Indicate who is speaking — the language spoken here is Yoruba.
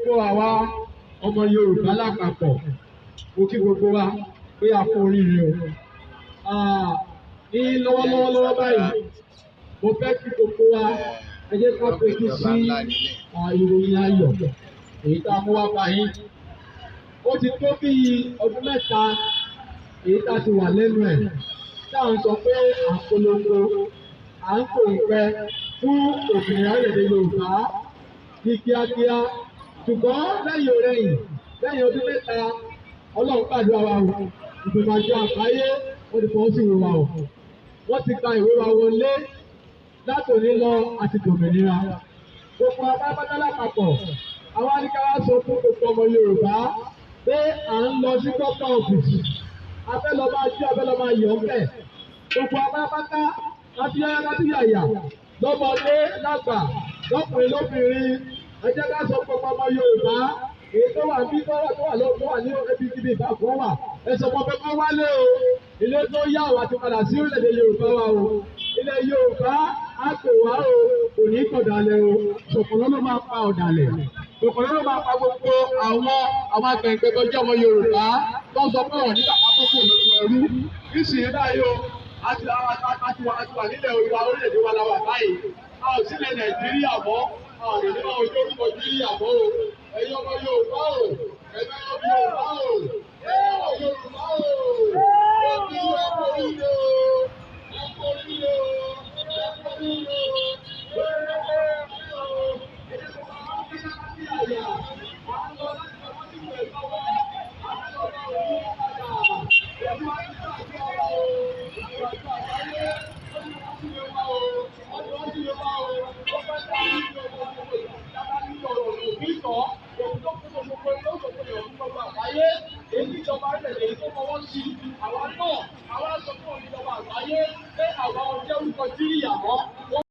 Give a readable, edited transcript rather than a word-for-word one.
Speaker 1: Gbogbo àwa ọmọ Yorùbá lápapọ̀, mo kí gbogbo wa pé a kú oríire o. Ní lọ́wọ́lọ́wọ́ lọ́wọ́ báyìí, mo fẹ́ kí gbogbo wa ẹ jẹ́ ká fetí sí ìròyìn ayọ̀ èyí tá a mú wá báyìí. Ó ti tó bí ọdún 3 èyí tá a ti wà lẹ́nu ẹ̀ tá à ń sọ pé à ń polongo, à ń pòǹgbẹ fún òmìnira orílẹ̀-èdè Yorùbá ní kíákíá. Ṣùgbọ́n lẹ́yìn ọ̀rẹyìn, lẹ́yìn ọdún 3, Ọlọ́run gbàdúrà wa o. Ìgbìmọ̀ àjọ àgbáyé wọ́n ti fọwọ́ sí ìwé wa o. Wọ́n ti gba ìwé wa wọlé látòní lọ àti dòmìnira. Gbogbo apápátá lápapọ̀, àwa ní ká wá sọ fún gbogbo ọmọ Yorùbá pé à ń lọ sí gọ́tà ọ̀fíìsì. A fẹ́ lọ máa jó, a fẹ́ lọ máa yọ̀ ọ́ bẹ̀. Gbogbo apápátá láti yáyá láti yàyà, lọ́mọdé lágbà, lọ́kùnrin lóbìnrin, ẹ jẹ́ ká sọ gbogbo ọmọ Yorùbá èyí tó wà bí tó wà tó wà lọ tó wà ní ibi kíbi ìbáfọ́ wà. Ẹ sọ fún ọ pé kó wálé o. Ilé tó yá wa ti padà sí orílẹ̀-èdè Yorùbá wa o. Ilẹ̀ Yorùbá á pè wá o, kò ní kọ̀dàlẹ̀ o. Ṣọ̀pọ̀lọ́ ló máa pa ọ̀dàlẹ̀. Ṣọ̀pọ̀lọ́ ló máa pa gbogbo àwọn agbẹ̀gbẹ̀ tó jẹ́ ọmọ Yorùbá tó ń sọ pé wọ́n ní bàbá tó kù lóko ẹrú. Nísìnyí báyìí o, a ti wà nílẹ̀ Yorùbá, orílẹ̀-èdè wa la wà báyìí. A ò sílẹ̀ Nàìjíríà mọ́, a ò lè ní máa ojú orúkọ Nàìjíríà mọ́ o. Ẹ̀yin ọmọ Yorùbá o, ẹ̀yin ọmọ Yorùbá o, ẹ̀yin ọmọ Yorùbá o, ó ti wá oríire o, ẹ kú oríire o, ẹ kú oríire o, àwa náà, àwa sọ fún ìjọba àgbáyé pé àwa ò jẹ́ orúkọ Jíríyà mọ́.